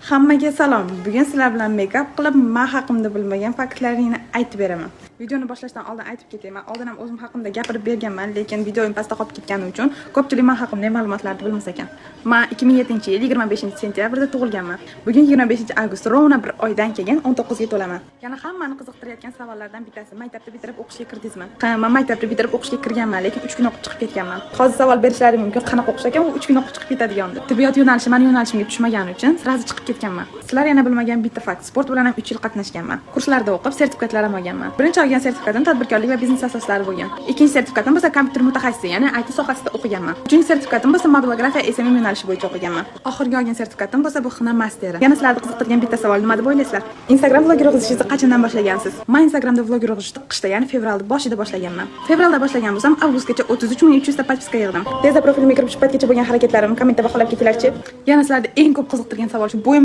Hammaga salom. Bugun sizlar bilan make-up qilib, men haqimda bilmagan faktlaringni aytib beraman. Videoni boshlashdan oldin aytib ketay. Men oldin ham o'zim haqimda gapirib berganman, lekin videoim pastda qolib ketgani uchun ko'pchilik men haqimda ma'lumotlarni bilmas ekan. Men 2007-yil 25-sentyabrda tug'ilganman. Bugun 25-avgust, ровно bir oydan keyin 19 ga to'laman. Yana hammani qiziqtirayotgan savollardan bittasi: maktabni bitirib o'qishga kirdingizmi? Ha, men maktabni bitirib o'qishga kirganman, lekin 3 kun o'qib chiqib ketganman. Hozir savol berishlari mumkin, qanaqa o'qish ekan, u 3 kun o'qib chiqib ketadigan deb. Tibbiyot yo'nalishi mani yo'nalishimga tushmagani uchun сразу chiqib ketganman. Sizlar yana bilmagan bitta fakt: sport bilan ham 3 yil qatnashganman. Kurslarda o'qib, sertifikatlar ham olganman. Birinchi olgan sertifikatim tadbirkorlik va biznes asoslari bo'lgan. Ikkinchi sertifikatim bo'lsa kompyuter mutaxassisi, ya'ni IT sohasida o'qiganman. Uchinchi sertifikatim bo'lsa mobilografiya, SMM yo'nalishi bo'yicha o'qiganman. Oxirgi olgan sertifikatim bo'lsa bu xina masteri. Yana sizlarni qiziqtirgan bitta savol nima deb o'ylaysizlar? Instagram vlog yurg'izishingizni qachondan boshlagansiz? Men Instagramda vlog yurg'izishni qishda, ya'ni fevralda boshida boshlaganman. Fevralda boshlagan bo'lsam, avgustgacha 33 300 ta подписка yig'dim. Tezda profilimga kirib, shu paytgacha bo'lgan harakatlarimni kommentda baholab ketinglarchi. Yana sizlarni eng ko'p qiziqtirgan savol shu: bo'yim